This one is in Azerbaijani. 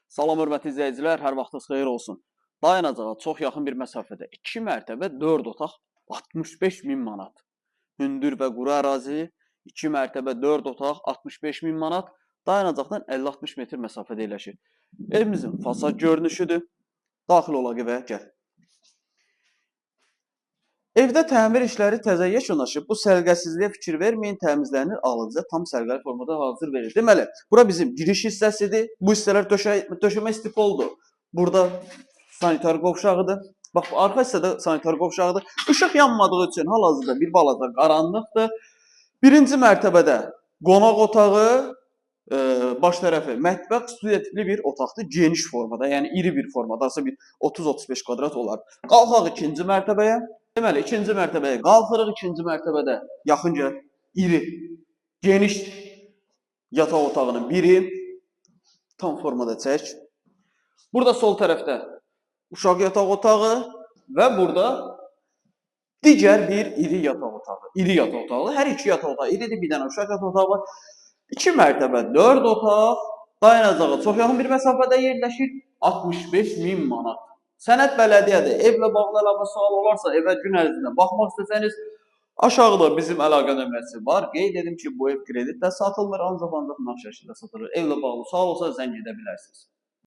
Salam hörmətli izləyicilər, hər vaxtınız xeyir olsun. Dayanacağa çox yaxın bir məsafədə 2 mərtəbə 4 otaq 65 min manat. Hündür və quru ərazi, 2 mərtəbə 4 otaq 65 min manat. Dayanacaqdan 50-60 metr məsafədə yerləşir. Evimizin fasad görünüşüdür. Daxil olaq evə, gəl. Evdə təmir işləri təzə yekunlaşıb. Bu səliqəsizliyə fikir verməyin, təmizlənir, alıcıya tam səliqəli formada hazır verilir. Deməli, bura bizim giriş hissəsidir. Bu hissələr döşəmə istipoldur. Burada sanitar qovşağıdır. Bax, bu arxa hissədə sanitar qovşağıdır. İşıq yanmadığı üçün hal-hazırda bir balaca qaranlıqdır. Birinci mərtəbədə qonaq otağı, baş tərəfi mətbəx, studiya tipli bir otaqdır. Geniş formada, yəni iri bir formada, hansısa bir 30-35 kvadrat olar. Qalxaq ikinci mərtəbəyə. Deməli, ikinci mərtəbəyə qalxırıq. İkinci mərtəbədə yaxın gəl, iri, geniş yataq otağının biri. Tam formada çək. Burada sol tərəfdə uşaq yataq otağı və burada digər bir iri yataq otağı. İri yataq otağı. Hər iki yataq otağı iridir. Bir dənə uşaq yataq otağı var. 2 mərtəbə 4 otaq. Dayanacağa çox yaxın bir məsafədə yerləşir. 65 min manat. Sənəd bələdiyyədir. Evlə bağlı əlavə sual olarsa, evə gün ərzində baxmaq istəsəniz, aşağıda bizim əlaqə nömrəsi var. Qeyd edim ki, bu ev kreditlə satılmır, ancaq nağd şəkildə satılır. Evlə bağlı sual olsa zəng edə bilərsiniz.